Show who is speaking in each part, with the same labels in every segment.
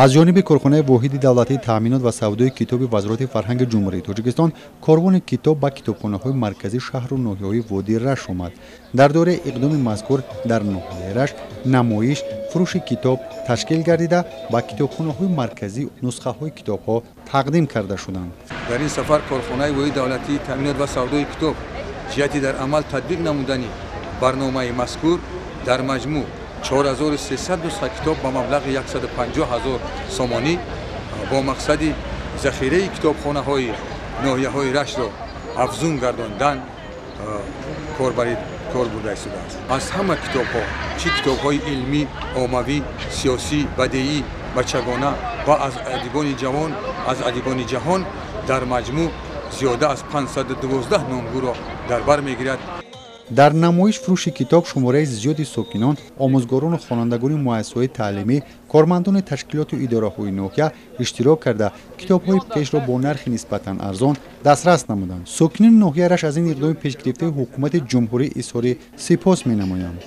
Speaker 1: Аз ҷониби корхонаи воҳиди давлатии таъминот ва савдои китоби Вазорати фарҳанги Ҷумҳурии Тоҷикистон корвони китоб ба китобхонаҳои марказии шаҳру ноҳияҳои водии Рашт омад. Дар доираи иқдоми мазкур дар ноҳияи Рашт намоиш фурӯши китоб ташкил гардида, ба китобхонаҳои марказӣ нусхаҳои китобҳо тақдим карда шуданд.
Speaker 2: Дар ин сафар корхонаи воҳиди давлатии таъминот ва савдои китоб ҷиҳати дар амал татбиқ намудани барномаи мазкур дар маҷмӯъ 4300 нусха китоб ба маблағи 150 ҳазор сомонӣ бо мақсади захираи китобхонаҳои ноҳияҳои Раштро афзун гардондан кор бурда истодааст. Аз ҳама китобҳо, чӣ китобҳои илмӣ, оммавӣ, сиёсӣ, бадеӣ, бачагона ва аз адибони ҷавон, аз адибони ҷаҳон дар маҷмӯъ зиёда аз 512 номгӯро дар бар мегирад.
Speaker 1: Дар намоиш фурӯши китоб шумораи зиёди сокинон, омӯзгорону хонандагони муассисаҳои таълимӣ, кормандони ташкилоту идораҳои ноҳия иштирок карда, китобҳои пешро бо нархи нисбатан арзон дастрас намуданд. Сокинони ноҳияи Рашт аз ин иқдоми пешгирифтаи ҳукумати ҷумҳурӣ изҳори сипос менамоянд.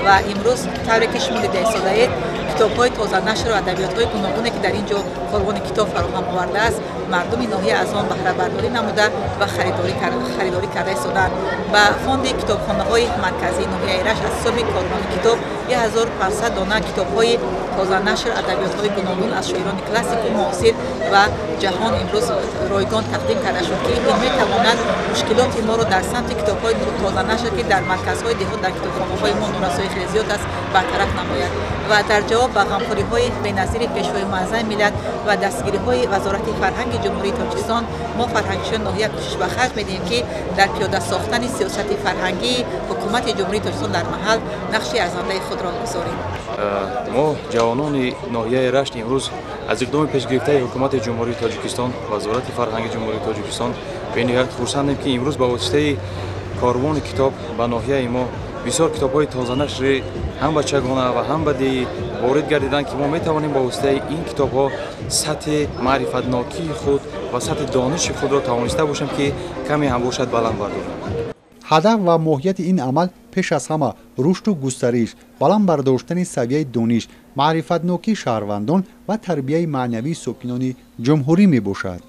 Speaker 3: Ва имрӯз, тавре ки шумо дида истодаед, китобҳои тозанашр ва адабиётҳои гуногуне, ки дар ин ҷо корвони китоб фароҳам овардааст, мардуми ноҳия аз он баҳрабардорӣ намуда ва харидорӣ карда истодаанд. Ба фонди китобхонаҳои марказии ноҳияи Рашт аз ҳисоби корвони китоб 1500 дона китобҳои тозанашр, адабиётҳои гуногун аз шоирони классику муосир ва ҷаҳон имрӯз ройгон тақдим карда шуд, ки ин метавонад мушкилоти моро дар самти китобҳои тозанашр, ки дар марказҳои деҳот, дар китобхонаҳои мо норасоии хеле зиёд аст, бартараф намояд. Ва дар ҷавоб ба ғамхориҳои беназири Пешвои муаззами миллат ва дастгириҳои Вазорати фарҳанги Ҷумҳурии Тоҷикистон, мо фарҳангчиёни ноҳия кӯшиш ба харҷ медиҳем, ки дар пиёда сохтани сиёсати фарҳангии ҳукумати Ҷумҳурии Тоҷикистон дар маҳал нақши арзандаи худро гузорем.
Speaker 4: Мо ҷавонони ноҳияи Рашт имрӯз аз иқдоми пешгирифтаи ҳукумати Ҷумҳурии Тоҷикистон, Вазорати фарҳанги Ҷумҳурии Тоҷикистон бениҳоят хурсандем, ки имрӯз ба воситаи корвони китоб ба ноҳияи мо бисёр китобҳои тозанашри ҳам бачагона ва ҳам бадеӣ ворид гардиданд, ки мо метавонем ба воситаи ин китобҳо сатҳи маърифатнокии худ ва сатҳи дониши худро тавониста бошем, ки каме ҳам бошад, баланд бардорем.
Speaker 1: Ҳадаф ва моҳияти ин амал пеш аз ҳама рушду густариш, баланд бардоштани савияи дониш, маърифатнокии шаҳрвандон ва тарбияи маънавии сокинони ҷумҳурӣ мебошад.